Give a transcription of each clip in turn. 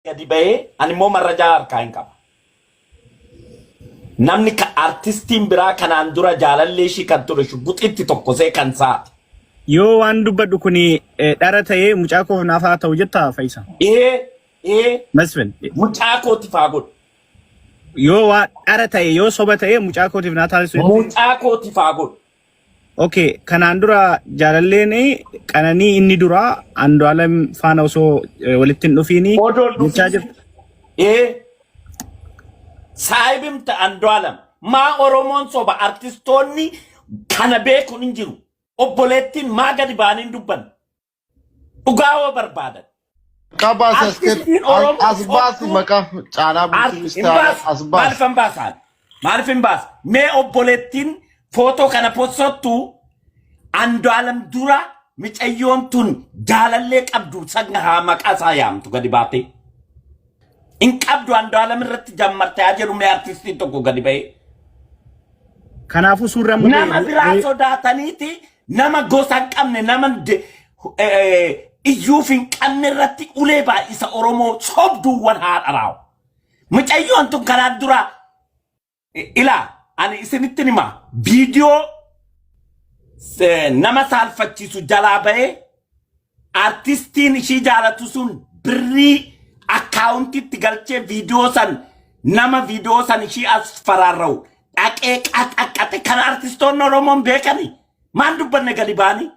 Gadi bahee ani immoo marrajaa harkaa hin qaba. Namni ka artistiin biraa kanaan dura jaalallee ishii kan ture shugguxitti tokkosee kan saate. Yoo waan dubbadhu kun dhara ta'ee mucaa koof naaf haa ta'u jettaa Fayyisa? Ee ee Masfin. Mucaa kootiif haa godhu. Yoo waan dhara ta'e, yoo soba ta'e, mucaa kootiif naa taasisu jettee? Mucaa kootiif haa godhu. Okay, kanaan dura jaalalleen Qananii inni dura Andu'aalem faana osoo walitti hin dhufiini Odoon jechaa dhufin. jirta. Ee saahibimta Andu'aalem maa Oromoon soba artistoonni kana beekuun hin jiru. Obboleettiin maa gadi ba'anii hin dubbanne? Dhugaa hoo barbaadan. Maqaa baasi as kennu. Artistiin Oromoo As baasi sobduu maqaa caalaa bultii hin mistaara baasu. as baasi. Maaliif hin baasaan? Maaliif hin baasu? Mee obboleettiin footoo kana possottu Andu'aalam dura micayyoon tun jaalallee qabdu san haa maqaa isaa yaamtu gadi baatee. Hin qabdu Andu'aalam irratti jammarte haa jedhu mee artistiin tokko gadi ba'ee. Kanaafuu suurri amma Nama ba'e biraa sodaataniiti nama gosa hin qabne nama iyyuuf hin qabne irratti ulee baay'isa Oromoo sobduuwwan haa dharaawu. Mucayyoon tun kanaan dura ilaa ani isinitti hima viidiyoo nama saalfachiisu jalaa ba'ee artistiin ishii jaalatu sun birrii akkaawuntitti galchee viidiyoo san nama viidiyoo san ishii as faraarra'u dhaqee qaxaqqaxe kan artistoonni Oromoon beekani maan dubbanne gadi ba'anii.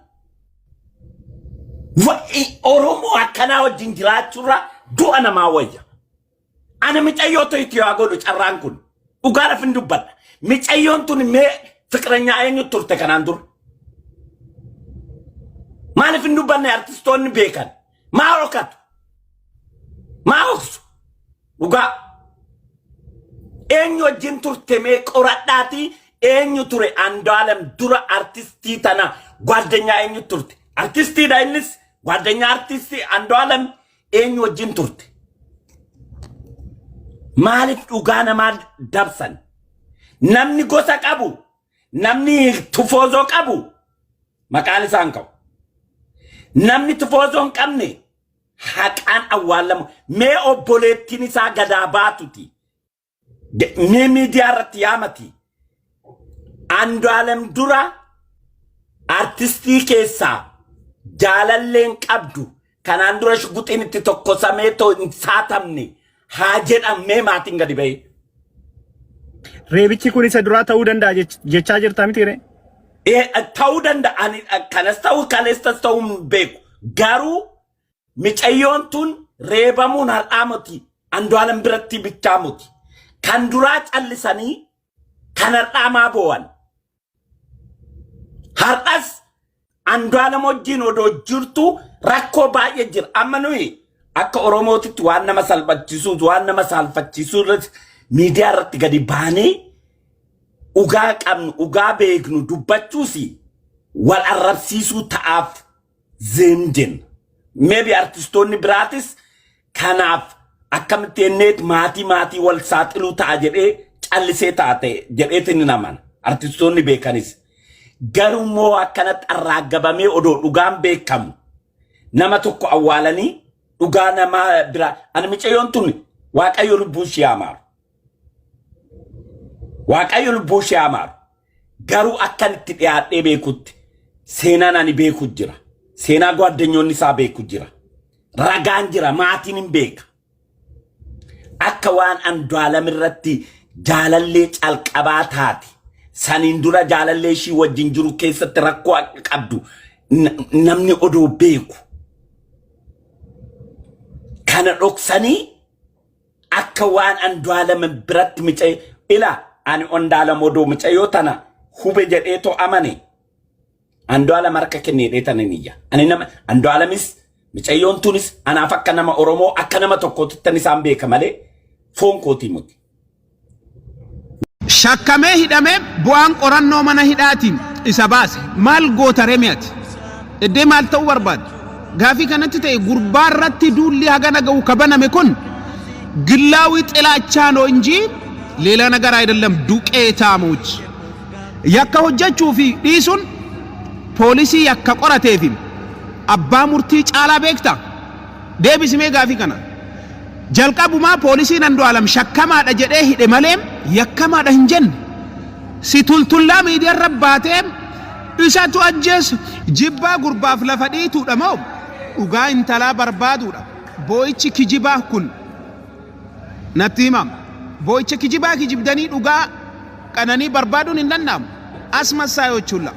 Oromoo akkanaa wajjin jiraachuurra du'a namaa wayya. Ana micayyoo itti haa godhu carraan kun. Dhugaadhaaf hin dubbadha. Micayyoon tun mee fiqiranyaa eenyu turte kanaan dura? Maaliif hin dubbanne artistoonni beekan? Maa dhokatu? Maa dhoksu? Dhugaa. Eenyu wajjin turte mee qoradhaatii eenyu ture Andu'aalem dura artistii tana gwaaddanyaa eenyu turte? Artistiidha innis gwaaddanyaa artistii Andu'aalem eenyu wajjin turte? Maaliif dhugaa namaa dabsan? Namni gosa qabu, namni tufoozoo qabu maqaan isaa hin ka'u. Namni tufoozoo hin qabne haqaan awwaalamu. Mee obboleettiin isaa gadaa baatuti. Mee miidiyaa irratti yaamati. Andu'aalem dura artistii keessaa jaalalleen qabdu kanaan dura shuguxiin itti tokkosamee too hin saatamne haa jedhamee maatiin gadi ba'ee. Reebichi kun isa duraa ta'uu danda'a jechaa jirta miti ree? Ta'uu danda'a. Ani kanas ta'uu kaleessas ta'uu hin beeku. Garuu micayyoon tun reebamuun har'aa miti. Andu'aalam biratti bichaa miti. Kan duraa callisanii kan har'aa maa boo'an. Har'as Andu'aalam wajjin odoo jirtu rakkoo baay'ee jira. Amma nuyi akka Oromootitti waan nama salphachiisuu waan nama saalfachiisuu irratti miidiyaa irratti gadi baanee dhugaa qabnu dhugaa beeknu dubbachuus wal arrabsiisuu ta'aaf zeem jenna. Maybe artistoonni biraatis kanaaf akkamitti enneet maatii maatii wal saaxiluu ta'a jedhee callisee ta'a ta'e jedheetiin hin amana. Artistoonni beekanis. Garuu immoo akkanatti arraagabamee odoo dhugaan beekamu nama tokko awwaalanii dhugaa namaa bira ani micayyoon tun Waaqayyo lubbuu ishee haa maaru. Waaqayyo lubbuu ishee haa maaru. Garuu akkan itti dhiyaadhee beekutti seenaan ani beeku jira. Seenaa gwaaddanyoonni isaa beeku jira. Ragaan jira maatiin hin beeka. Akka waan Andu'aalam irratti jaalallee calqabaa taate saniin dura jaalallee ishii wajjin jiru keessatti rakkoo akka qabdu namni odoo beeku. Kana dhoksanii akka waan Andu'aalam biratti micee ila ani Andu'aalam odoo micayyoo tana hube jedhee too amane Andu'aalam harka kenneedhee tana niyya. Ani nama Andu'aalamis micayyoon tunis anaaf akka nama Oromoo akka nama tokkootti isaan beeka malee foon kootii miti. Shakkamee hidhamee bu'aan qorannoo mana hidhaatiin isa baase. Maal goota ree mee ati? Eddee maal ta'uu barbaadda? Gaafii kanatti ta'e gurbaa irratti duulli hagana ga'u ka baname kun ግላዊ ጥላቻ ነው እንጂ ሌላ ነገር አይደለም። ዱቄታሞች yakka hojjechuu fi dhiisuun poolisii yakka qoratee fi abbaa murtii caalaa beekta? Deebisi mee gaafii kana. Jalqabumaa poolisiin Andu'aalam shakkamaadha jedhee hidhe malee yakkamaadha hin jenne. Si tultullaa miidiyaarra baatee isatu ajjeese jibbaa gurbaaf lafa dhiituudha moo dhugaa intalaa barbaaduudha. Boo'ichi kijibaa kun natti himama. Boo'icha kijibaa kijibdanii dhugaa qananii barbaaduun hin danda'amu. Asmassaayochulla.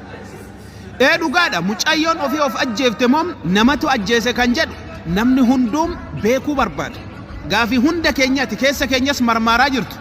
Ee dhugaadha mucayyoon ofii of ajjeefte moo namatu ajjeese kan jedhu namni hunduum beekuu barbaada. Gaafii hunda keenyaati keessa keenyas marmaaraa jirtu.